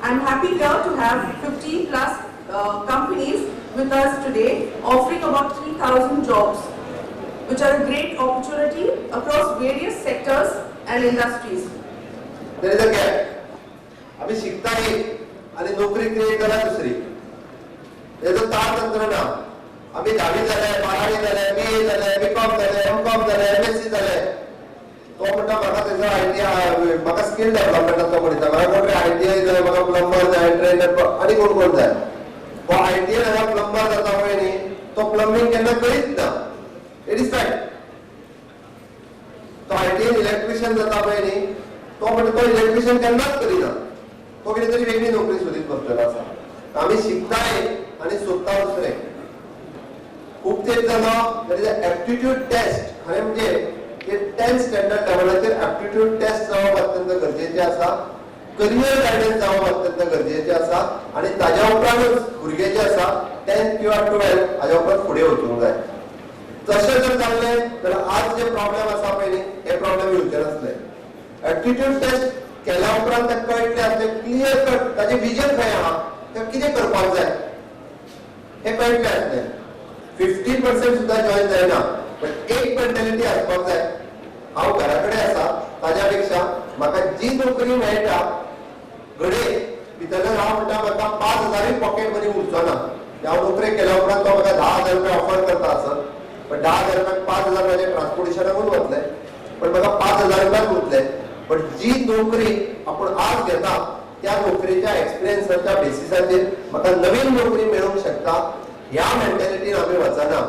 I am happy here to have 50 plus companies with us today offering about 3,000 jobs, which are a great opportunity across various sectors and industries. There is a gap. आमी शिकता एक आनी नोकरी create जाल्या दुसरी. हेजो तारतंत्र ना. आमी धावी जाले, बारावी जाले, बी ए जाले, बी कॉम जाले, एम कॉम जाले, एम एस सी जाले. तो म्हणटा म्हाका थंयसर I T I, म्हाका स्कील डेव्हलपमेंटाचो म्हणटा, म्हाका कोण तरी I T I जाय, म्हाका प्लंबर जाय, ट्रेनर आनी कोण कोण जाय. हो I T I हांगा प्लंबर जाता पळय न्ही, तो प्लंबींग केन्ना करीत ना. It is fact. तो I T I electrician जाता पळय न्ही, तो म्हणटा तो इलेक्ट्रिशियन केन्नाच करिना, तो कितें तरी वेगळी नोकरी सोदीत बसलेलो आसा. आमी शिकताय आनी सोदता दुसरें. खूब तेंप जालो there is a aptitude test. खरें म्हणजे ते 10th standard लेवलाचेर एप्टिट्यूड टेस्ट जावप अत्यंत गरजेचें आसा, करियर गायडन्स जावप अत्यंत गरजेचें आसा आनी ताज्या उपरांतूच भुरगे जे आसा 10th किंवा 12th हाज्या उपरांत फुडें वचूंक जाय. तशें जर जाल्लें जाल्यार आज जे प्रॉब्लेम आसा पळय न्ही, हे प्रॉब्लेम येवचे नासले. एप्टिट्यूड टेस्ट केल्या उपरांत ताका कळटलें आसलें क्लियर कट ताजें विजन खंय आहा, तें कितें करपाक जाय हें कळटलें आसलें. 50% सुद्दां जॉयन जायना, बट एक मेंटेलिटी आसपाक जाय, हांव घरा कडेन आसा ताज्या पेक्षा म्हाका जी नोकरी मेळटा घडये भितरल्यान हांव म्हणटा म्हाका 5,000 पॉकेट मनी उरचो ना. हांव नोकरी केल्या उपरांत तो म्हाका 10,000 रुपया ऑफर करता आसत, पण 10,000 रुपयाक 5,000 म्हाजे ट्रान्सपोर्टेशनाकूच वतले, पण म्हाका 5,000 रुपयाच उरतले. पण जी नोकरी आपूण आज घेता त्या नोकरेच्या एक्सपिरियन्साच्या बेसिसाचेर म्हाका नवीन नोकरी मेळूंक शकता, ह्या मेंटेलिटीन आमी वचना.